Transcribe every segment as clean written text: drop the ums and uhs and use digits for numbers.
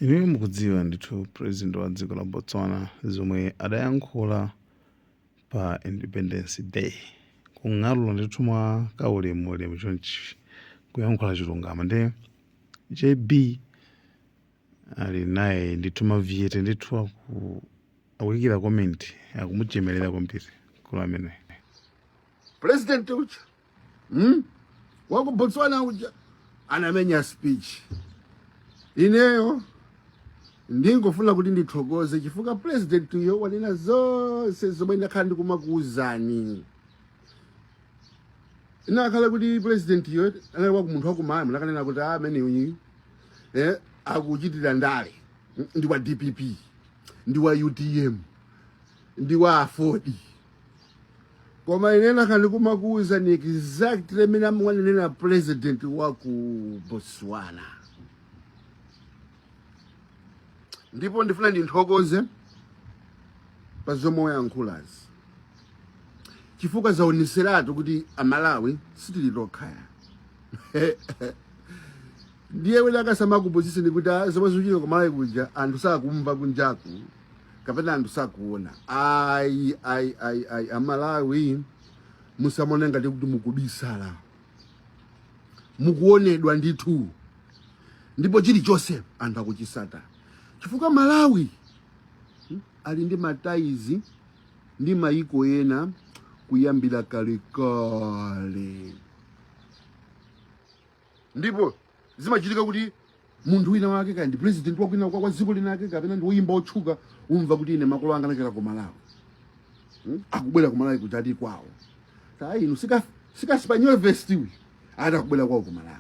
Inuyo mukudziwa ndithu president wa dziko la Botswana zomwe adayankhula pa Independence Day, kung'alula ndithu mwa kaulemuulemu chonchi, kuyankhula chilungamo. Ndi JB ali naye ndithu, mavyete ndithu akuyikira comment, akumuchemelera kwambiri mkulu amene. President uja, Waku Botswana uja anamenya speech. Ineyo ndingofuna kuti ndithokoze chifukwa president uyo wanena zonse zomwe ndakhala ndikumakuwuzani. Inakhala kuti president yo anali waku munthu wakumaya, munakanena kuti amene uyu akuchitira ndale, ndi wa DPP, ndi wa UTM, ndi wa AFORD. Koma ine ndakhala ndikumakuwuzani exactly mmene amwanenera president wa ku Botswana. Ndipo ndifuna ndinthokoze pa zomwe wayankhulazi, chifukwa zaoneseratu kuti Amalawi sitili tokhaya. Ndiye wina akasamakupusitseni kuti zomwe zikuchitika ku Malawi kuja anthu sakumva kunjaku kapena anthu sakuona. Ayi, ayi, ayi, ayi, Amalawi musamone ngati kuti mukubisala, mukuonedwa ndithu, ndipo chilichonse anthu akuchisata, chifukwa Malawi ali ndi ma ties ndi mayiko ena kuyambira kalekale. Ndipo zimachitika kuti munthu wina wake, kaya ndi president wakwina kwa dziko linake kapena ndi woyimba otchuka, umva kuti ine makolo anga anachokera ku Malawi, Akubwera ku Malawi kuti ati kwawo. Ayi inu, sika Spanyo vest uyu ati akubwera kwawo ku Malawi.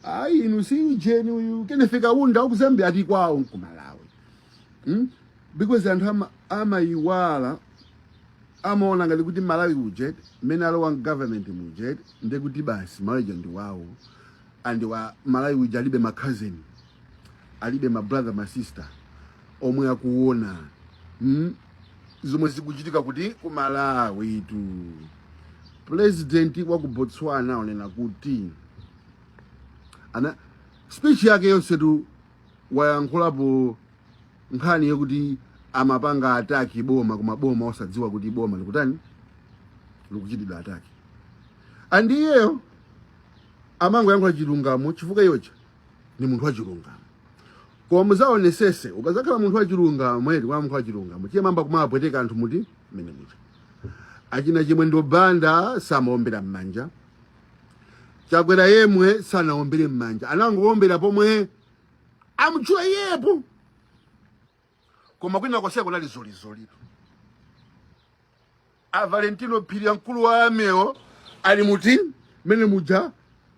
Ayi inu, si ujeni uyu Kenneth Kaunda ku Zambia ati kwawo ku Malawi, Because anthu amayiwala, amaona ngati kuti Malawi uja mmene alowa government muja ndekuti basi Malawi uja ndi wawo, and wa Malawi uja alibe ma cousin, alibe ma brother, ma sister omwe akuona, Zomwe zikuchitika kuti ku Malawi tu. President wa ku Botswana onena kuti ana speech yake yonse tu wayankhulapo nkhani yokuti amapanga attack boma, koma boma osadziwa kuti boma likutani, likuchitidwa attack. And iyeyo amangoyankhula chilungamo chifukwa iyocha ni munthu wa chilungamo. Koma muzaonesese, ukazakhala munthu wa chilungamo eti, kwa munthu wa chilungamo chiyamamba kumapweteka anthu muti mmene mucha. Achina Chimwendo Banda samaombera m'manja, Chakwera yemwe sanaombere m'manja, anangowombera pomwe amutchula iyepo, koma kwina konseko kunali zolizolitu. A Valentino Phiri, mkulu wa amewo, ali muti mmene muja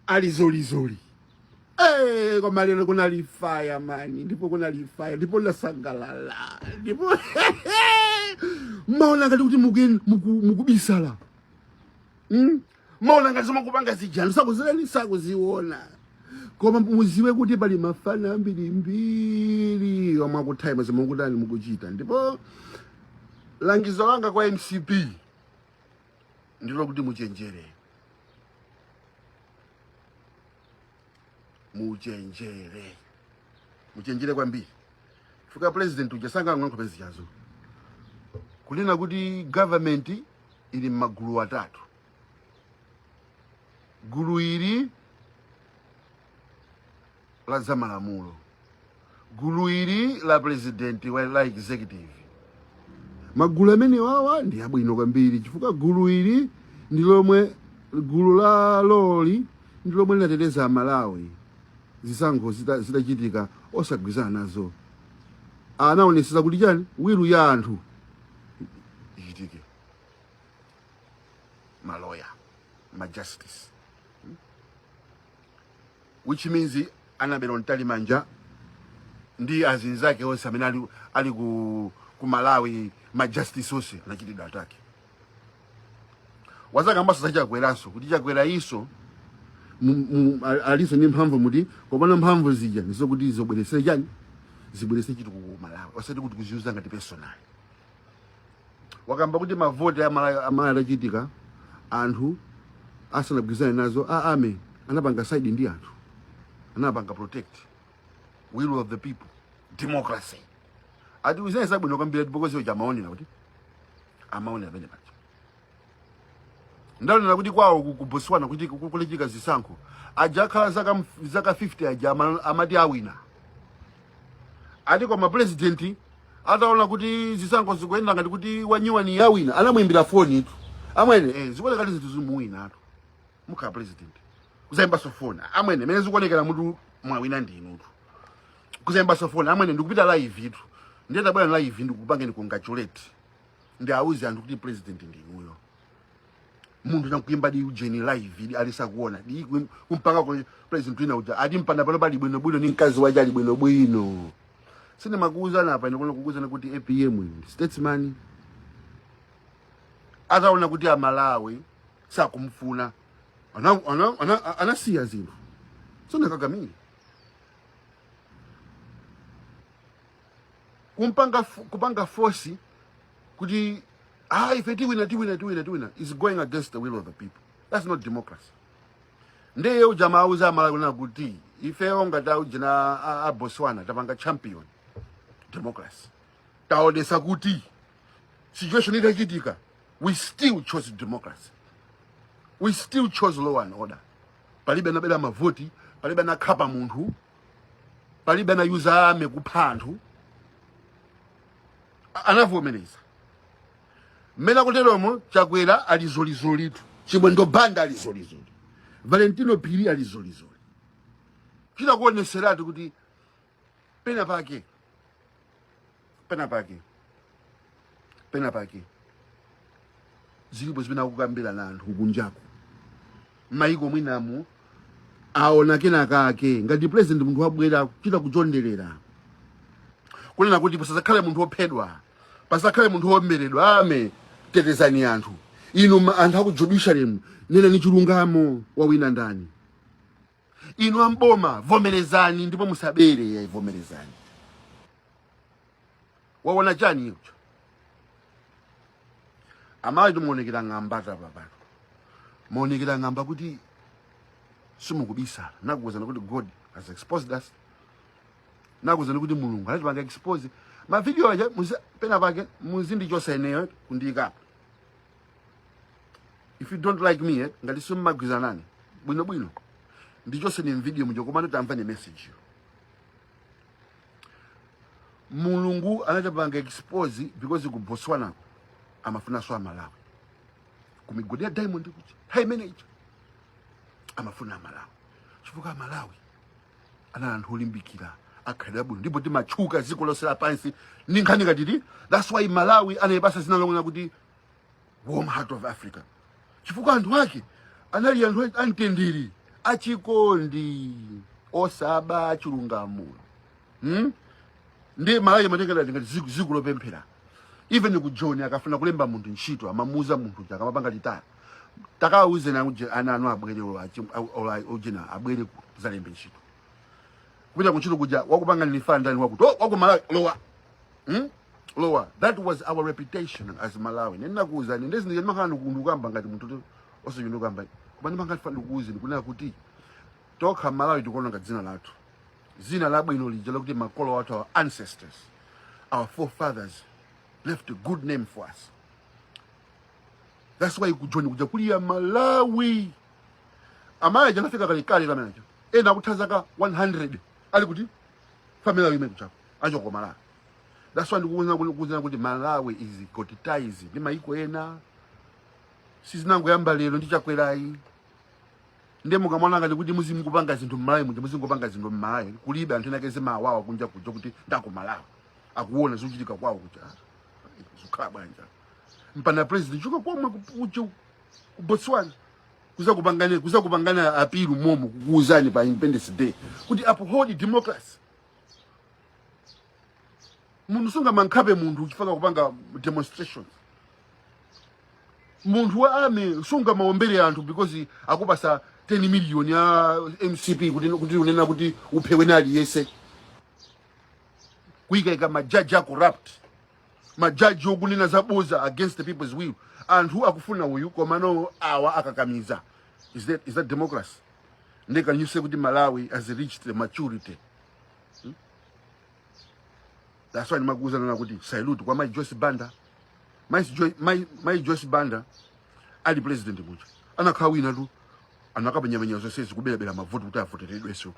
ali zolizoli. Koma lero kunali fire man, ndipo kunali fire, ndipo ndasangalala, ndipo maona ngati kuti mukubisala, Maona ngati zomwe zija anthu sakuzirani, sakuziona, koma muziwe kuti pali mafana ambirimbiri omwe akuthaima zomwe mukutani, mukuchita. Ndipo langizo langa kwa MCP ndilo kuti muchenjere, muchenjere, muchenjere kwambiri, chifukwa president uja sangangoyankhula zijazo kunena kuti government ili m'magulu atatu. Gulu ili la zamalamulo, gulu ili la president wa la executive. Magulu amene wawa ndi abwino kwambiri, chifukwa gulu ili ndi lomwe, gulu la loli ndi lomwe linateteza Amalawi zisankho zitachitika osagwirizana nazo. Anaonesesa kuti chani, will ya anthu ichitike. Maloya, ma justice, which means Annabel Mtalimanja ndi azinzake onse amene ali ku Malawi, ma justice onse anachitidwa attack. Wazakambaso za Chakweranso kuti Chakwera iso aliso ndi mphamvu muti, komano mphamvu zija ndizokuti zobwerese chani, zibwerese chitukuko ku Malawi, osati kuti kuziuza ngati personal. Wakamba kuti mavoti a Malawi atachitika anthu asanagwirizane nazo, a army anapanga side ndi anthu, anapanga protect will of the people. Democracy. Ati uzene zabwino kwambiri ati because uja amaonera kuti amaonera pene paja. Ndaonera kuti kwawo ku Botswana kuti kulichika zisankho aja akhala zaka 50 aja amati awina. Ati koma president ataona kuti zisankho zikuyenda ngati kuti wanyuwani yawina, anamuimbira foni itu, amwene, zikuoneka kuti zinthu zimuwina atu, mukhala president. Kuzayimbaso foni, amwene, mene zikuonekera mutu mwawina ndinutu. Kuzayimbaso foni, amwene, ndikupita live itu, ndiye tabwera live ndikupangeni congratulate, ndi auze anthu kuti president ndinuyo. Munthu nakuimba di ujeni live idi alisakuona di kumpanga ku president wina uja ati mpanda pano pali bwino bwino ni mkazi wache ali bwino bwino. Sindimakuuzana apa, ine kukuuzana kuti APM ndi statesman. Ataona kuti Amalawi sakumfuna, anasiya zinthu, sanakakamire kumpanga kupanga force kuti ife tiwina, tiwina, tiwina, tiwina is going against the will of the people. That's not democracy. Ndiye uja mauza Amalawi kunena kuti ifeyo ngati aujina a Botswana tapanga champion democracy, taonesa kuti situation itachitika we still chose democracy, we still chose law and order. Palibe anabera mavoti, palibe anakhapa munthu, palibe anayuza army kupha anthu. Anavomereza mmene akuteromo. Chakwera ali zolizolitu, Chimwendo Banda ali zolizoli, Valentino Phiri ali zolizoli, chita kuoneseratu kuti pena pake zilipo zimene akukambira na anthu kunjaku m'mayiko mwinamu, aona kenakake ngati president munthu wabwera kuchita kuchonderera kunena kuti pasakhale munthu wophedwa, pasakhale munthu womberedwa. Ame tetezani anthu inu, anthu aku judiciary, nenani chilungamo, wawina ndani? Inu amboma, vomerezani ndipo musabere, yayi, vomerezani. Waona chani icho? Amayi timuonekera ng'amba tapapano, muonekera ng'amba kuti simukubisala. Nakuwuzani kuti God has exposed us, nakuwuzani kuti Mulungu anatipanga expose. Mavidiyo aja pena pake muzindichosa ineyo kundiyikapo. If you don't like me, ngati simmagwirizanani bwinobwino, ndichoseni mvideo muja, koma tamva ni message yo. Mulungu anatipanga expose because ku Botswana amafunanso Amalawi, ku migodi ya diamond kuja nthawi imene ija amafuna Amalawi, chifukwa Amalawi anali anthu olimbikira, akhalira bwino, ndipo timatchuka dziko lonse lapansi ndi nkhani katiti. That's why Malawi anayipasa zina lomwe kuti Warm Heart of Africa, chifukwa anthu ake anali anthu amtendere, achikondi, osaba, achilungamo, Ndi Malawi amatengera ngati dziko lopemphera. Even ku Joni akafuna kulemba munthu ntchito, amamuuza munthu uja akamapanga retire, takawauze na uje ana anu abwere, olo ujena abwere kuzalembe ntchito. Kupita kuntchito kuja, wakupanga nifaa ndani? Wakuti, oh, waku Malawi, lowa, Lowa. That was our reputation as Malawi. Ninakuuzani ndezi ndimakhala ndikukamba ngati munthu osachindukamba, koma ndimakhala ndikuuzeni kunena kuti tokha Malawi tikuononga dzina lathu, dzina labwino lija lakuti makolo athu, our ancestors, our forefathers left a good name for us. That's why kujoni kuja kuliya Malawi amalawi anafika kalekale kamenacho, ena akutha zaka 100 ali kuti family imene kuchako achoko Malawi. That's why ndikukuuzani kuti Malawi is got ties ndi maiko ena, sizinangoyamba lero ndi Chakwerayi. Ndiye mukamwana ngati kuti muzimukupanga zinthu mmalawi muja, muzingopanga zinthu mmalawi, kulibe anthu ena keze mawawa kunja kuja kuti ndako Malawi akuona zikuchitika kwawo kuti zikukhala bwanja, mpana president chuka komwe ku Botswana kuza kupangana appeal momo kukuuzani pa Independence Day kuti uphold democracy. Munthu sungamankhape munthu uchifaka kupanga demonstrations. Munthu wa army sungamaombere anthu because akupasa 10 million ya MCP kuti unena kuti uphewe na aliyese. Kuyikaika majaji a corrupt, majaji okunena zaboza against the people's will. Anthu akufuna uyu, komano awa akakamiza. Is that democracy? Ndi can you say kuti Malawi has reached the maturity? That's why ndimakuwuzana kuti salute kwa Mai Joyce Banda. Mai Joyce Banda ali president muja anakhala wina tu anakapenyapenya zonsezi kuberabera mavoti kuti avoteredwenso,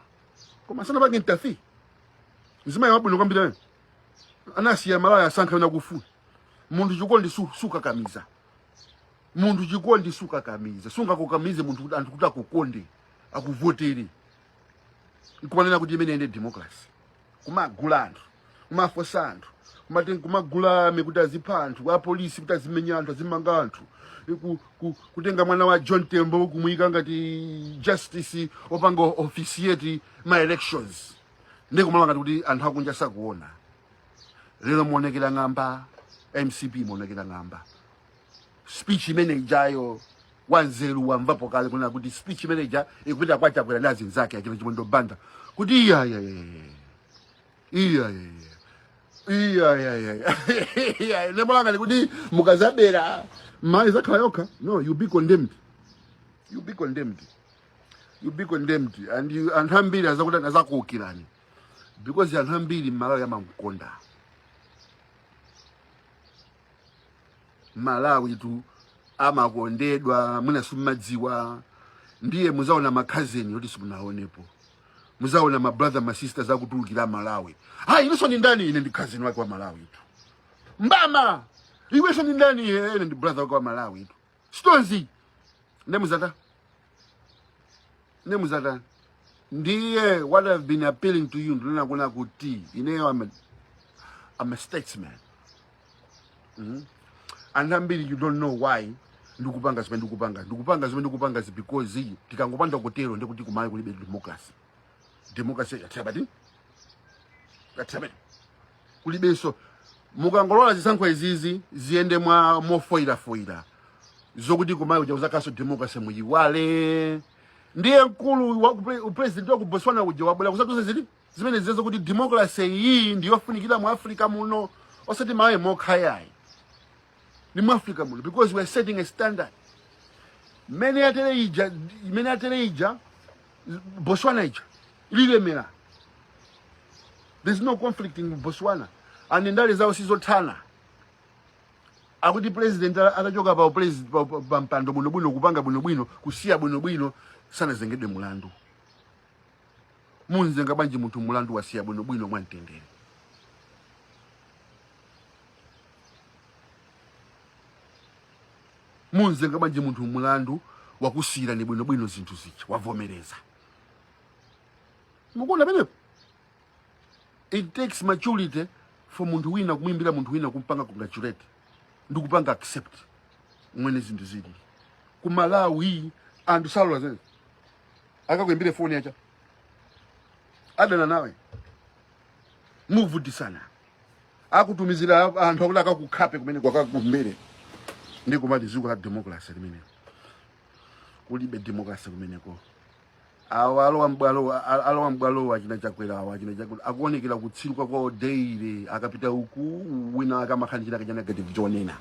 koma sanapange interfere. Mzimayi wabwino kwambiri amene anasiya Malawi asankha amene akufuna. Munthu chikondi sukakamiza munthu, chikondi sukakamiza, sungakakamize munthu kuti anthu kuti akukonde, akuvotere, nkumanena kuti imene ndi democracy, kumagula anthu, kumafosa anthu, kumati kumagula army kuti azipha anthu, apolisi kuti azimenya anthu, azimanga anthu, kutenga mwana wa John Tembo kumuyika ngati justice opanga officiate ma elections, ndi kumala ngati kuti anthu akunja sakuona. Lero muonekera ng'amba, MCP muonekera ng'amba. Speech imene ijayo, wanzeru wamvapo kale kunena kuti speech imene ija ikupita kwa Chakwera ndi azinzake achina Chimwendo Banda, kuti iya iya iya iya iya iya iya iya iya, nemolanga kuti mukazabera mayi zakhala yokha. No, you be condemned, you be condemned, you be condemned. And you, anthu ambiri azakuti azakuukirani, because anthu ambiri m'Malawi amamkonda. Malawi tu amakondedwa, mwina simumadziwa. Ndiye muzaona makhazeni yoti simunaonepo, muzaona ma brother, ma sisters akutulukira Malawi. Hayi, inenso ndi ndani? Ine ndi cousin wake wa Malawi tu. Mbama iwenso ndi ndani? Ine ndi brother wake wa Malawi tu. Stones ndemuzata ndemuzata. Ndiye what I've been appealing to you, ndinena kuna kuti ineyo I'm a statesman. Anthu ambiri, you don't know why ndikupanga zimene ndikupanga. Ndikupanga zimene ndikupanga because tikangopanda kutero ndikuti kumalawi kulibe democracy. Democracy yathera yathera, kulibenso. Mukangolola zisankho izizi ziyende mwa mofoirafoira, zokuti kumalawi kuja kuzakhaso democracy muyiwale. Ndiye mkulu wa president wa ku Botswana uja wabwera kuzatuza zili zimene zizo kuti democracy iyi ndiyofunikira mu Africa muno, osati Malawi mokha yayi, ni mu Africa muno, because we are setting a standard. Mmene yatere ija, imene yatere ija, Botswana ija ililemera. There's no conflict in Botswana and ndale zawo sizothana. Akuti president atachoka pa president pa mpando bwinobwino, kupanga bwinobwino, kusiya bwinobwino, sanazengedwe mulandu. Munzenga bwanji munthu mulandu wasiya bwinobwino mwamtendere? Munzenga bwanji munthu mulandu wakusiyirani bwinobwino zinthu zija, wavomereza? Mukuona pamenepo? It takes maturity for munthu wina kumuimbira munthu wina, kumpanga congratulate ndi kupanga accept mwene zinthu zili. Ku Malawi anthu salola zene. Akakuimbire foni yacha, adana nawe, muvutisana, akutumizira anthu akuti akakukhape kumene kwakakumbere, ndi kumati dziko la democracy limene kulibe democracy kumeneko. Awa alowa mbwalo, alowa mbwalo achina Chakwera, awa achina Chakwera akuonekera kutsiruka kwawo daily. Akapita uku wina akamakhala china kacha negative chonena,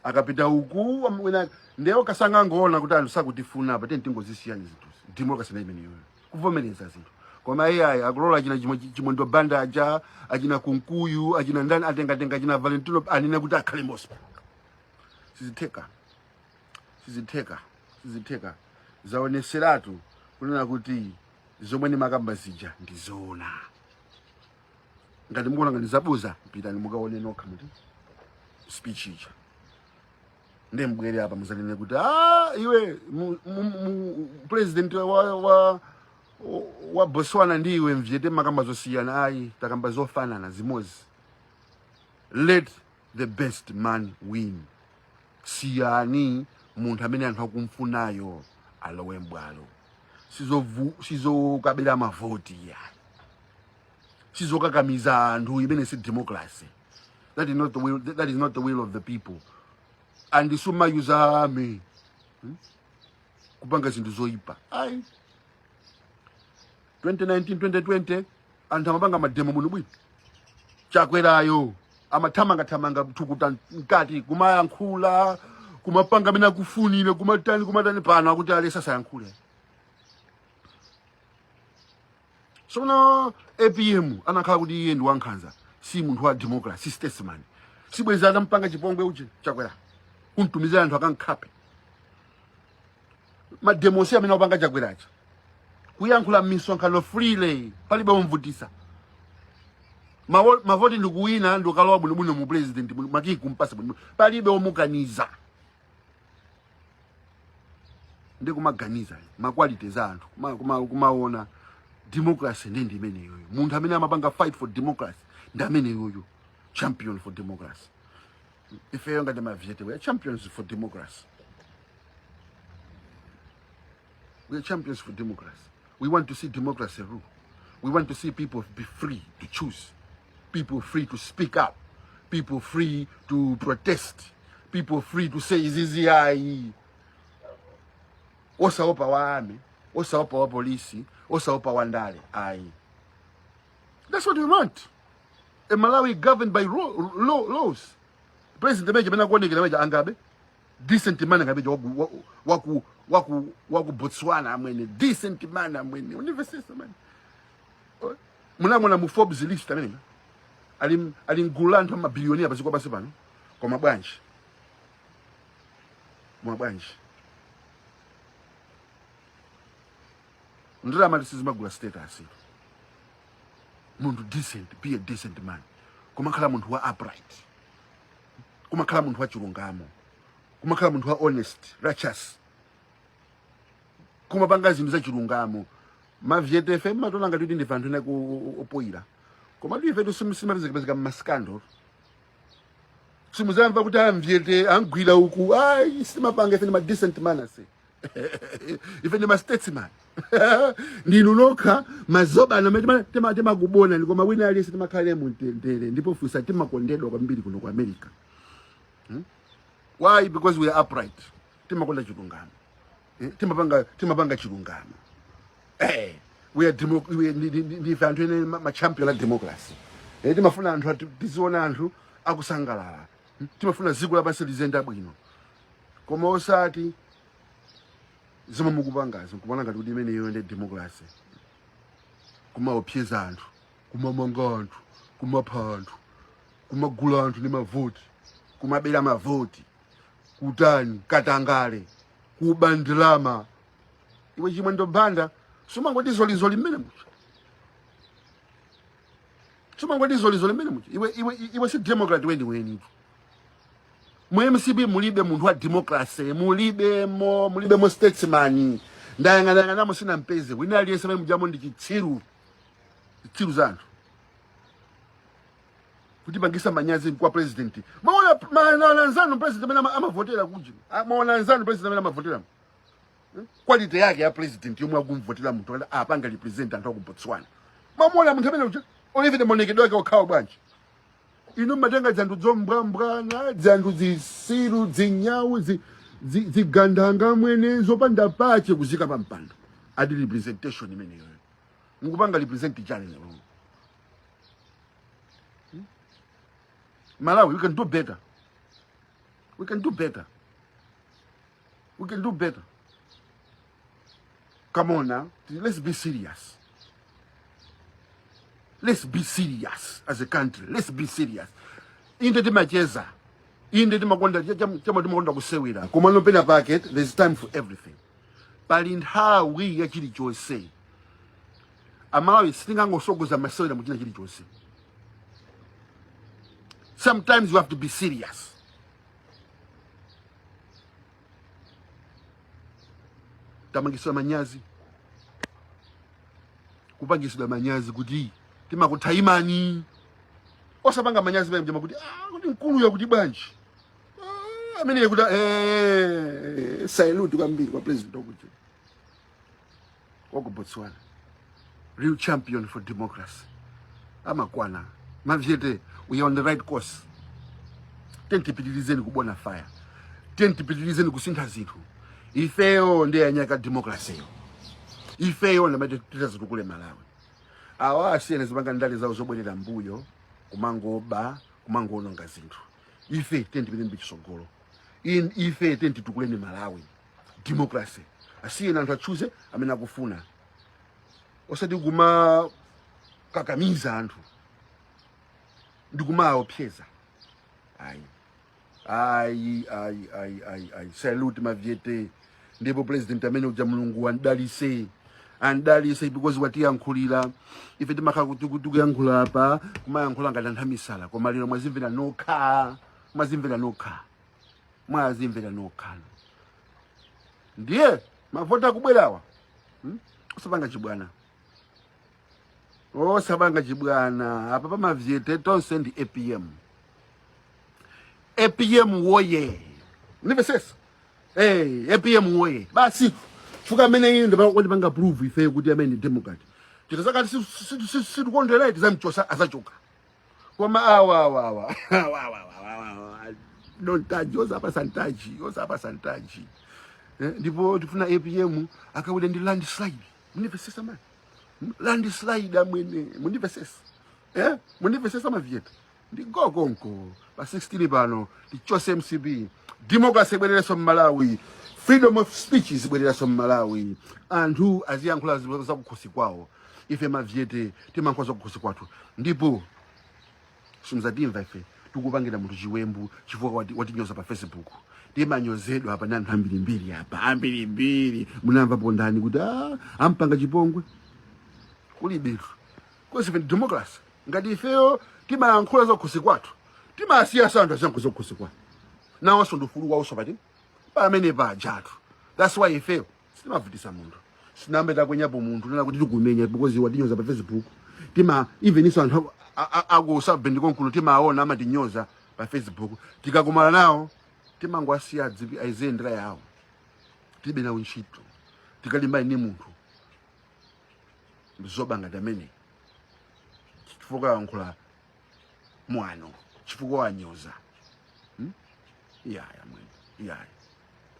akapita uku wina ndewo kasangangoona kuti anthu sakutifuna apa, tiyeni tingozisiyani zinthuzi. Democracy na imeneyo, kuvomereza zinthu. Koma iyayi, akulola achina Chimwendo Banda aja, achina Kunkuyu, achina ndani, atengatenga achina Valentino, anene kuti akhale mospa. Sizitheka, sizitheka, sizitheka. Zaoneseratu kunena kuti zomwe ndimakamba zija ndi zoona. Ngati mukuona ngati zabuza, pitani mukaone nokha muti speech ija, ndiye mbwere apa muzanene kuti ah, iwe president wa Botswana ndi iwe mvyete makamba zosiyana. Ayi, takamba zofanana zimozi. Let the best man win. Siyani munthu amene anthu akumfunayo alowe mbwalo. Sizokabera mavoti ya, sizokakamiza anthu. Imene si democracy. That is not the will, that is not the will of the people. And sumayuza army, Kupanga zinthu zoyipa ayi. 2019, 2020 anthu amapanga mademo muno bwino. Chakwerayo amathamangathamanga thukuta mkati, kumayankhula, kumapanga amene akufunire, kumatani kumatani. Pano akuti alesa sayankhule. Sono APM anakhala kuti iye ndi wankhanza, Si munthu wa democracy, si statesman, sibwezi atampanga chipongwe uchi Chakwera, kumtumizira anthu akankhape. Mademo onse amene akupanga Chakweracha, kuyankhula m'misonkhano freely, palibe womvutisa. Mavoti ndikuwina, ndikalowa bwinobwino mu president, makiyi kumpasa bwinobwino, palibe womukaniza. Ndi kumaganiza ma qualities a anthu, kumaona democracy ndi imeneyoyo. Munthu amene amapanga fight for democracy ndi ameneyoyo, champion for democracy. Ifeyo ngati mavyete, we are champions for democracy. We are champions for democracy. We want to see democracy rule. We want to see people be free to choose, people free to speak up, people free to protest, people free to say izizi ayi, osaopa wa army, osaopa wa polisi, osaopa wa ndale ayi. That's what we want, a Malawi governed by laws. President meja amene akuonekera meja angabe decent man, angabe waku Botswana amwene, decent man amwene, univesesa man. Munamona mu Forbes list amene ali mgulu la anthu amabilionia padziko pansi pano. Koma bwanji mwa bwanji ndalama sizimagula status. Munthu decent, be a decent man, kumakhala munthu wa upright, kumakhala munthu wa chilungamo, kumakhala munthu wa honest, righteous, kumapanga zinthu za chilungamo. Mavyete ife mationa ngati kuti ndife anthu ena opoyira, koma ife sitimapezekapezeka mmascandal. Simuzamva kuti amvyete angwira uku, ayi, sitimapanga. Ife ndi ma decent man ase, ife ndi ma statesman. Ndinu nokha mazobana amene timakubona ni, koma wina aliyense timakhala mumtendere, ndipo fusa timakondedwa kwambiri kuno ku America. Why? Because we are upright, timakonda chilungamo. Timapanga chilungamo. We are we ndife anthu ene ma champion a democracy. Timafuna anthu tiziona anthu akusangalala. Timafuna dziko lapansi liziyenda bwino, koma osati zomwe mukupangazo, nkumaona ngati kuti imeneyo ndi democracy, kumaopseza anthu, kumamanga anthu, kumapha anthu, kumagula anthu ndi mavoti, kumabera mavoti, kutani, katangale, kuba ndalama. Iwe Chimwendo Banda, sumangoti zolizoli mmene mucha, sumangoti zolizoli mmene mucha. Iwe si democrat weniweni. Mu MCP mulibe munthu wa democracy, mulibemo statesman. Ndayang'anayang'anamo sinampeze wina aliyense amene mujamo ndi chitsiru, zitsiru za anthu, kutipangisa manyazi kwa president. Maona maona anzanu president amene amavotera kuja. Maona anzanu president amene amavotera, quality yake ya president yomwe akumvotera munthu akati apanga represent anthu aku Botswana. Mamuona munthu amene uja, even maonekedwe ake okhawo bwanji? Inu mmatenga dzanthu dzombwambwana, dzanthu zisiru, dzinyawu, zigandanga mwene, zopanda pache, kuzika pa mpando, ati representation imeneyo. Mukupanga represent chani lero? Malawi, we can do better, we can do better, we can do better. Come on now, let's be serious. Let's be serious as a country. Let's be serious. Inde timacheza, inde timakonda chama, timakonda kusewera, koma no, pena pake there's time for everything. Pali nthawi ya chilichonse. Amalawi sitingangosogoza masewera muchina chilichonse. Sometimes you have to be serious. Tamangisidwa manyazi, kupangisidwa manyazi kuti timakuthaimani, osapanga manyazi pamene mjama kuti kuti mkuluyo kuti bwanji. Amene kuti salute kwambiri kwa president wakuti waku Botswana, real champion for democracy, amakwana. Mavyete, we are on the right course. Tentipitirizeni kubona fire, tentipitirizeni kusintha zinthu. Ifeyo ndi anyaka democracy yo, ifeyo ndamene titazitukule Malawi. Awa asiyene zipanga ndale zawo zobwerera mbuyo, kumangoba, kumangoononga zinthu. Ife tentipiteni pachisogolo. Ife tentitukuleni Malawi, democracy. Asiyeni anthu achuze amene akufuna, osati kumakakamiza anthu. Ndikumaopseza, ayi, ayi, ayi, ayi, ayi, ayi. Salute Mavyete. Ndipo president amene uja, Mulungu andalise, andalise, because watiyankhulira ife. Timakhala kuti tikuyankhula apa, kumayankhula ngati anthu amisala, koma lero mwazimvera nokha, mwazimvera nokha, mwazimvera nokha. Ndiye mavoti akubwerawa, Osapanga chibwana, osapanga chibwana. Apa pamavyete tonse ndi APM. APM woye! Ndimvesesa. Hey, APM woye! Basi, fuka amene ine ndipanga prove ife kuti amene ndi Democrat. Tikazakati sitikondwera, tizamchosa, azachoka. Koma awa, awa, awa, awa, awa, awa, awa, don't touch, osapa touch, osapa touch. Eh, ndipo tifuna APM akawine ndi landslide. Mundimvesesa mani? Landslide amwene, mundimvesesa? Eh, mundimvesesa Mavyete? Ndigokonko pa 16 pano tichose MCP, democracy ibwererenso mMalawi, freedom of speech zibwererenso mMalawi, anthu aziyankhula zakukhosi kwawo. Ife Mavyete timayankhula zakukhosi kwathu, ndipo simzatimva ife tikupangira munthu chiwembu chifukwa watinyoza pa Facebook. Timanyozedwa apa ndi anthu ambirimbiri apa, ambirimbiri. Munamva pondani kuti ah, ampanga chipongwe? Kulibetu, because ife ndi democracy. Ngati ifeyo timayankhula zakukhosi kwathu, timasiyaso anthu aziyankhula zakukhosi kwathu, nawonso ndi ufulu wawonso pati pamene pajatu. That's why ifeyo sitimavutisa munthu, sinambe takwenyapo munthu nena kuti tikumenya because watinyoza pa Facebook. Tima even iso anthu aku South konkuno timaona amatinyoza pa Facebook, tikakumana nawo timangowasiya aziyendera yawo, tilibe nawo ntchito. Tikalimbani ni munthu zobanga tamene chifukwa yankhula mwano, chifukwa wanyoza, Iyaya mwene, iyaya,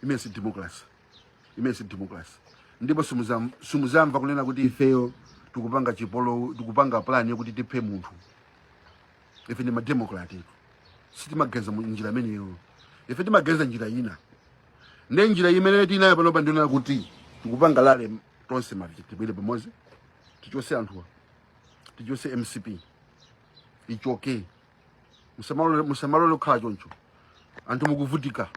imene si democracy, imene si democracy. Ndipo simuzamva kunena kuti ifeyo tikupanga chipolo, tikupanga plan yokuti tiphe munthu. Ife ndi mademocrat, sitimaganiza mu njira imeneyo. Ife timaganiza njira ina, ndi njira imene tinayo panopa ndionera kuti tikupanga rally tonse Mavyete, tibwere pamodzi, tichose anthuwa, tichose MCP, ichoke. Musamalole, musamalole kukhala choncho. Anthu mukuvutika,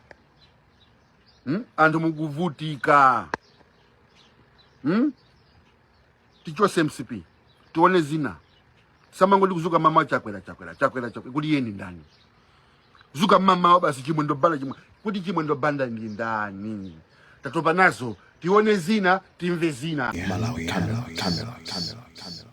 Anthu mukuvutika, Tichose MCP, tione zina. Samangoti kuzuka mama, Chakwera, Chakwera, Chakwera, Chakwera. Kuti iye ndi ndani? Zuka mama basi, Chimwendo Banda, chimwe kuti Chimwendo Banda ndi ndani? Tatopa nazo, tione zina, timve zina. Malawi Camera, Camera, Camera, Camera.